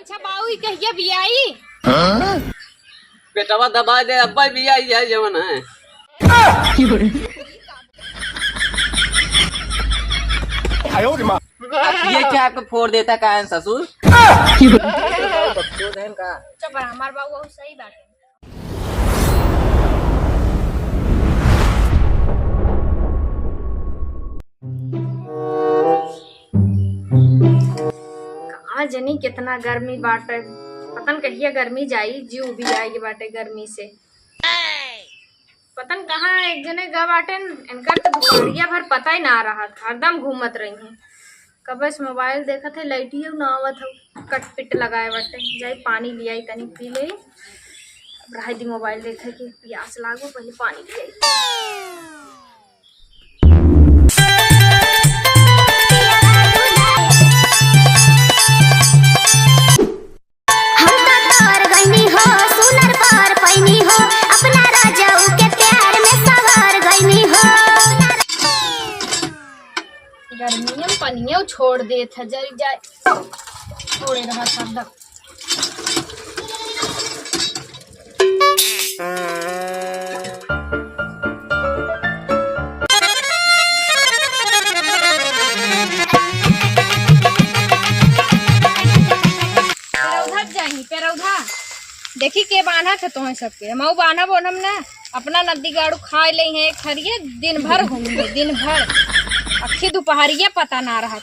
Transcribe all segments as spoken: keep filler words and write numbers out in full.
अच्छा बाऊ, ई कहिया बियाई? पेटवा दबा दे, अब्बा बियाई है जवन है। अब ये क्या आपको फोड़ देता का है ससुर? चुप रह, हमार बाऊ सही बात है। कहाँ जनी कितना गर्मी बाटे, पता न कहिया गर्मी जाई, जीव भी जाए के बाटे गर्मी से। पता न कहाँ एक जने गा बाटेन, इनका तो दुपहरिया भर पता ही ना रहत, हरदम घूमत रही हैं। कब से मोबाइल देखत है, लाइटियो ना आवत है, कटपिट लगाए बाटे। जाई पानी लियाई, तनी पी ले। अब रहे दी मोबाइल देखे के, प्यास लागो, पहले पानी लियाई। हम तो तोर गइनी हो, सुनर पर पैनी हो, अपना राजाऊ के प्यार में सवार गइनी हो। गर्मियों में पनियों छोड़ देत है, जल जाए, छोड़े रहा सब। पेरौधा जाई, पेरौधा। देखी के बान्हत है तोहन सबके। हमहू बान्हब ओन्हम ना, अपना नदी गाड़ू खाए ले हैं एक थरिये, दिन भर घूमी है, दिन भर। अक्खी दुपहरिये पता ना रहत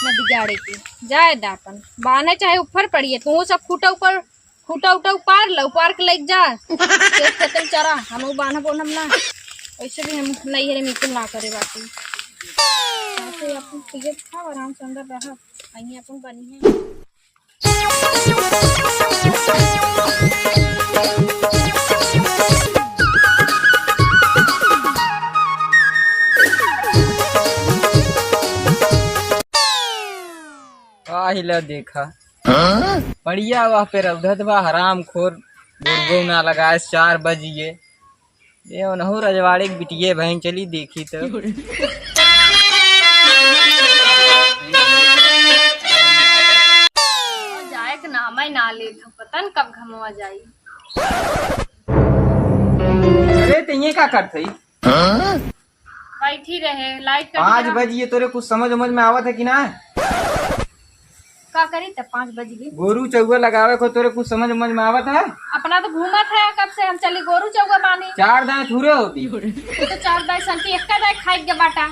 नदी गाड़े की। जाए दा अपन, बान्हे चाहे ऊपर पड़िए, तू सब खूटा ऊपर, खूटा उटा उपार ला, उपार के लेके जा। खेत खेतन चरा, हमहू बान्हब ओन्हम ना। वैसे भी हम नैहरे में कुल ना करे बाटी। ऐसे अपन पिए खाओ, आराम से अंदर रह, अहीं अपन बनी है। आही ला देखा। हाँ? बढ़िया, वह पे रौधत बा, हरामखोर। गुरगो ना लगाए, चार बजिए। ये ओनहु रजवाड़े के बिटिये बहन, चली देखी तो। जाए के नाम ही ना लेत हो, पता न कब घमवा जाई। अरे, तो ये का करत हई? बैठी रहे, लाइट कट पाँच गया। बजिए, तोरे कुछ समझ उमझ में आवत है कि ना? का करी तब पाँच बज गई। गोरू चौवा लगावे को तोरे कुछ समझ उमझ में आवत है? अपना तो घूमत है कब से, हम चली गोरू चौवा बानी। चार दाएं थूरे होती। तो चार दाएं संती एक्का दाएं खाए के बाटा।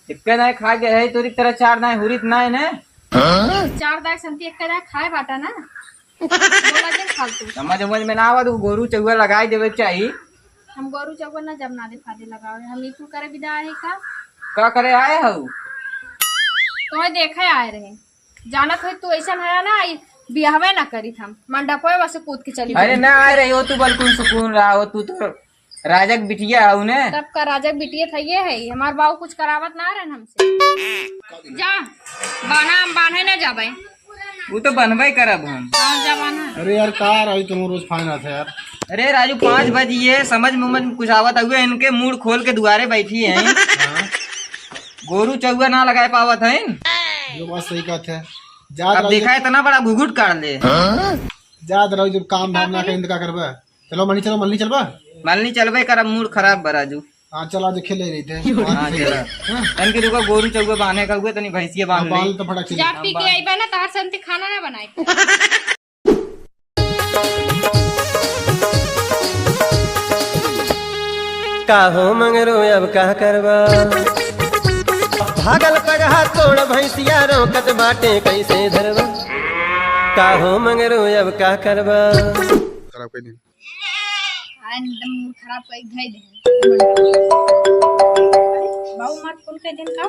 एक्का दाएं खा के है, तोरी तरह चार दाएं हुरित ना है ने? चार दाएं संती एक्का दाएं खाए बाटा ना। बोला जे फालतू। समझ उमझ में ना आवत, गोरू चौवा लगाई देवे के चाही। हम गोरू चौवा ना जब ना दिखा दे लगावे, हम ई कुल करे विदा है का? का करे आए हऊ? तोहे देखे आए रहे। जानत होई तू ऐसन है ना, ई बियाहवे ना करीत हम। मंडपवे से कूद के चली अरे गई। ना आए रही हो तू, बिल्कुल सुकून रहा हो तू तो। राजक बिटिया हऊ ने। तब का राजक बिटिया था ये है, हमार बाऊ कुछ करावत ना रहन हमसे। जा, बान्हा हम बान्हे ना जाबे। वो तो बनबे करब हम। हाँ, जा बान्हा। अरे यार, का रही तुम रोज फाइन आते यार। अरे राजू, पाँच बजिए, समझ में, उमझ में कुछ आवत हुए, इनके मूड़ खोल के दुआरे बैठी हैं। हाँ। गोरू चौवा ना लगाए पावत हैं। ये बात सही कहत है। जात अब रहो देखा, जब इतना बड़ा घुघुट काट ले। जात रहो, जब काम धाम ना करें तो का करबे? चलो मलनी चलो, मलनी चलबा? मलनी चलबे करब, मूड खराब बा राजू। हाँ, चलो आज खेले रही थे। हाँ, चला। हाँ। तनके रुको, गोरू चौवा बान्हे का हुए, तनी भैंसिया बान्ह हाँ, ली। बाल तो फटक से जा निकाल। पी के आइबा ना, तहार संती खाना ना बनाए। का हो मंगरू, अब का करबा? भागल पगहा तोड़ भैंसिया रोकत बाटे, कैसे धरबा? का हो मंगरू, अब का करबा? खराब कर दिन। आ, एकदम मूड खराब कर धइ दे। बाऊ मार फोन कर दिन का?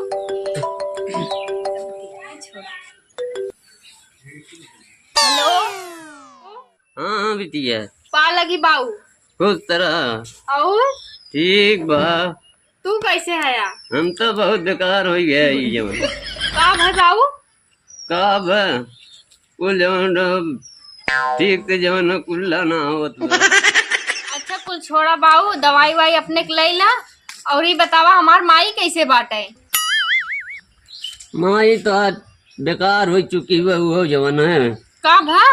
छोड़ा। हेलो। हाँ, हाँ, बिटिया। पा लगी बाऊ। खुश तरह। और? ठीक बा। तू कैसे हया? हम तो बहुत बेकार हो गया ई जवन। का भाई बाऊ? का बा? कुल जवन ठीक से जवन कुल्ला ना होत बा। अच्छा, कुल छोड़ा बाऊ, दवाई वाई अपने के लैला। और ई बतावा, हमार माई कैसे बाटे? माई तो आज बेकार हो चुकी बा, वो जवन है। का भा?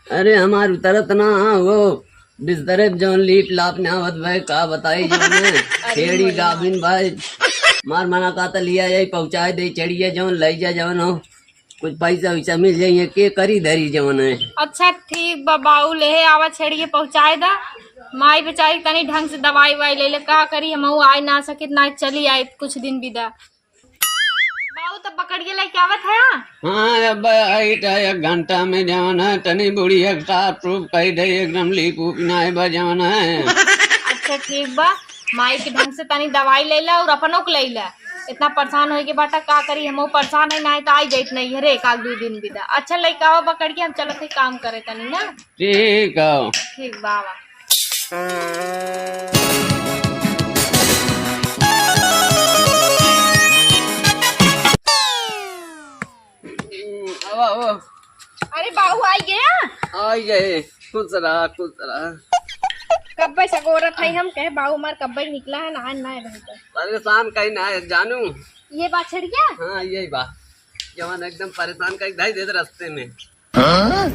अरे, हमार उतरत ना, वो बिस्तरे पे जौन लीप लाप ना आवत भाई, का बताई जौन है। अरे छेड़ी भगवान। गाभिन भाई, मार मना का त लिया जाई, पहुँचाए दे छेड़िया जौन, लई जा जौन हो, कुछ पैसा वैसा मिल जाइए, के करी धरी जौन है। अच्छा ठीक बा बाऊ, लेहे आवा छेड़िए पहुँचाए दा। माई बेचारी तनी ढंग से दवाई वाई ले ले, का करी, हमहू आए ना सकित, ना चली आए कुछ दिन बिदा। बाऊ, तब बकरिया लेके आवत है? हाँ, अब आई त एक घंटा में जवन है, तनी बुढ़िया के साफ सूफ कई दे, एकदम लीप उप नाय बा जवन है। अच्छा, ठीक बा, माई के ढंग से तनी दवाई ले ला और अपनों के ले ला। इतना परेशान होए के बाटा, का करी, हमहू परेशान है, नाय त आई जाइत नहीं है रे, काल दू दिन बिदा। अच्छा, लेके आवा बकरिया, हम चलत है काम करे तनी ना। ठीक है। ठीक बा, आवा। आवा, आवा। अरे बाऊ, आई गया? आई गए। खुश रहा, खुश रहा। कब्बे से गोरत है, हम कहे बाऊ हमार कब्बे निकला है, ना, ना है भाई तो। परेशान कहीं ना है जानू। ये बात छेड़िया? हाँ, यही बात। जवान एकदम परेशान कहीं धाई दे दे रास्ते में। हाँ?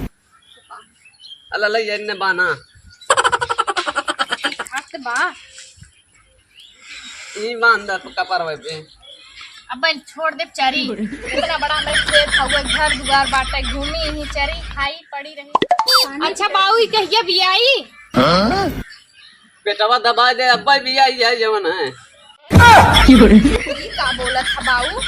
अला ले, ये ने बाना। हाथ बा। ई बांध दे कपरवे पे। अब छोड़ दे चरी। इतना बड़ा हमरे खेत हउवे, घर दुआर बाटे, घूमी ही चरी, खाई पड़ी रही। अच्छा बाऊ, ई कहिया बियाई? हाँ? पेटवा दबा दे, अब्बा बियाई है जवन है। ई का बोलत है बाऊ?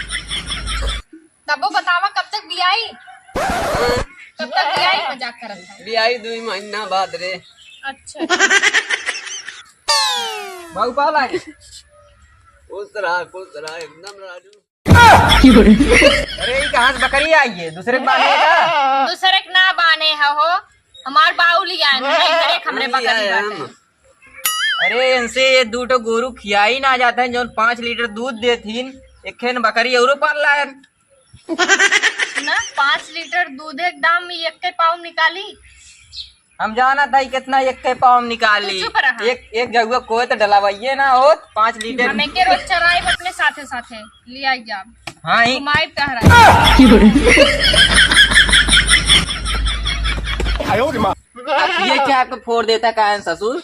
तबो बतावा, कब तक बियाई? कब तक बियाई? मजाक करत है। बियाई दुई महीना बाद रे। अच्छा। बाऊ पाव लागे। खुश रहा, खुश रहा, एकदम राजू। अरे, ई कहाँ से बकरी आई है? दूसरे के बांधे का? दूसरे के ना बांधे है हो, हमार बाऊ लिया है, नहीं, घरे हमरे बकरी बाटे। अरे, इनसे ये दू ठो गोरू खियाई ना जात है, जौन पाँच लीटर दूध देथिन, एक खेन बकरी औरो पाल लायन। ना, पाँच लीटर दूध एक दाम में एक के पाव निकाली। हम जानत है कितना एक के पाव निकाली। तू चुप रहा। एक, एक जगह कोई तो डलावाइए ना होत, पाँच लीटर। हम एके रोज चराइब अपने साथे साथे, लिया जाब। हाँ, ही। घुमाइब टहराइब। अब ये क्या आपको फोड़ देता का है ससुर?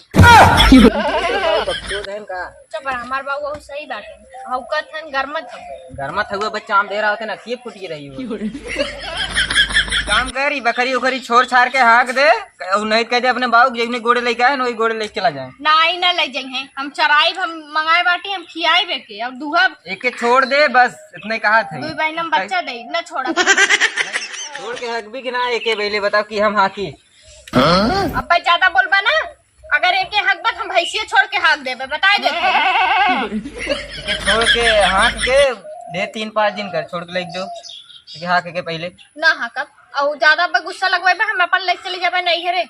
बकचोद है का? चुप रहा, हमार बाबू बहुत सही बात है। हौकत हन, गरमत हउवे। गरमत हउवे, बच्चा आम दे रहा होते ना, अखिए फूट रही हो। काम कर, ई बकरी उकरी छोड़ छाड़ के हाँक दे, और नहीं कह दे अपने बाबू के, जौने गोड़े लेके आए ना, वही गोड़े लेके चला जाए। नहीं, ना ले जाइए, हम चराइब, हम मंगाए बाटी, हम खियाइब एके, और दुहब। एके छोड़ दे, बस इतने कहा थे। दुई महीना में बच्चा दे, ना छोड़ा। छोड़ के हक भी कि ना, एके बेले बताओ कि हम हाँकी। अब्बा ज्यादा बोलबा ना, अगर एके हकबा त हम भैंसिया छोड़ के हाँक देबे, बताए देते हैं। एके छोड़ के हाँक के दे, तीन पाँच दिन कर छोड़ के लेके जो, एके हाँक के पहले। ना हाँकब, और ज्यादा अब्बा गुस्सा लगवाइबे, हम अपन लेके चले जाबे नहीं है रे।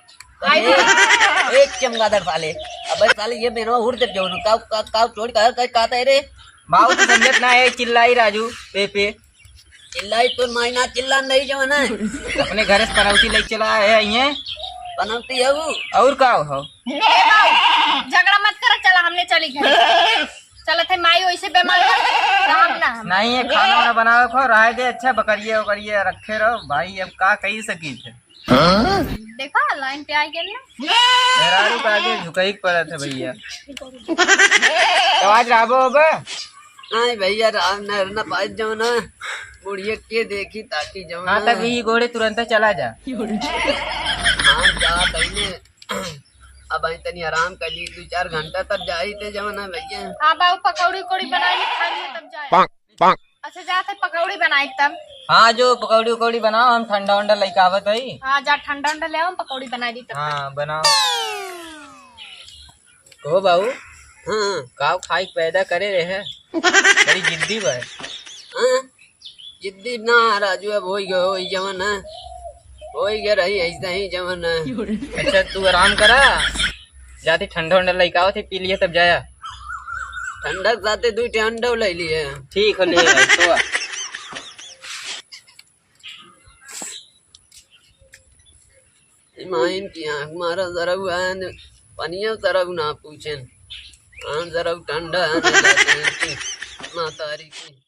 आई एक, एक चमगादड़ साले, अबे साले ये मेनवा उड़ जब जाओ ना, काव, काव, काव छोड़ के, काव, काव, काव, रे। बाबू तो समझत ना है, चिल्लाई राजू, पे, पे। चिल्लाई तो माई ना चिल्ला नहीं जो है ना। अपने घर से पनौती लेके चला है ये। पनौती है वो। और का हो? ए बाबू, झगड़ा मत करा, चला हमने चली घर। चलत है माई वैसे बीमार है, रहब ना हम। नहीं, ये खाना वाना बनावे खो, रहे दे, अच्छा बकरिए उकरिए रखे रहो भाई, अब का कही सकी थे। देखा, लाइन पे आ गया ना। मेहरारू का आगे झुकाई के पड़त है भैया। तो आज रहबो अब? नहीं भैया, राम न, न पाए जौन है। बुढ़िया के देखी ताकि जौन हाँ, है। तब ई गोड़े तुरंत चला जा। हाँ, जा तईने। अब आई तनी आराम कर ली, दो चार घंटा तब जाई ते जौन है भैया। हाँ बाबू, पकौड़ी उकौड़ी बनाई, खा लिए तब जाए। अच्छा, जात है पकौड़ी बनाई तब। हाँ, जो पकौड़ी उकौड़ी बनाओ, हम ठंडा उंडा लेके आवत हई। हाँ, जा ठंडा उंडा ले आओ, हम पकौड़ी बनाई दी तब। हाँ, बनाओ। कहो बाबू। हाँ। काव खाई के पैदा करे रहे? बड़ी जिद्दी बा। हाँ? जिद्दी ना राजू, अब होई गयो, होई जवन है। होई गया रही ऐसा ही जवन है। अच्छा, तू आराम करा, जाती ठंडा उंडा लेके आवत है, पी लिए तब जाया। ठंडा के साथे दुई ठे अंडो ले लिए। ठीक हो, ले आए, तो आ। माइन की आँख मारा सरऊ आन, पनिया सरऊ ना पूछेन। आन सरऊ ठंडा आन जाते हैं कि मातारी की।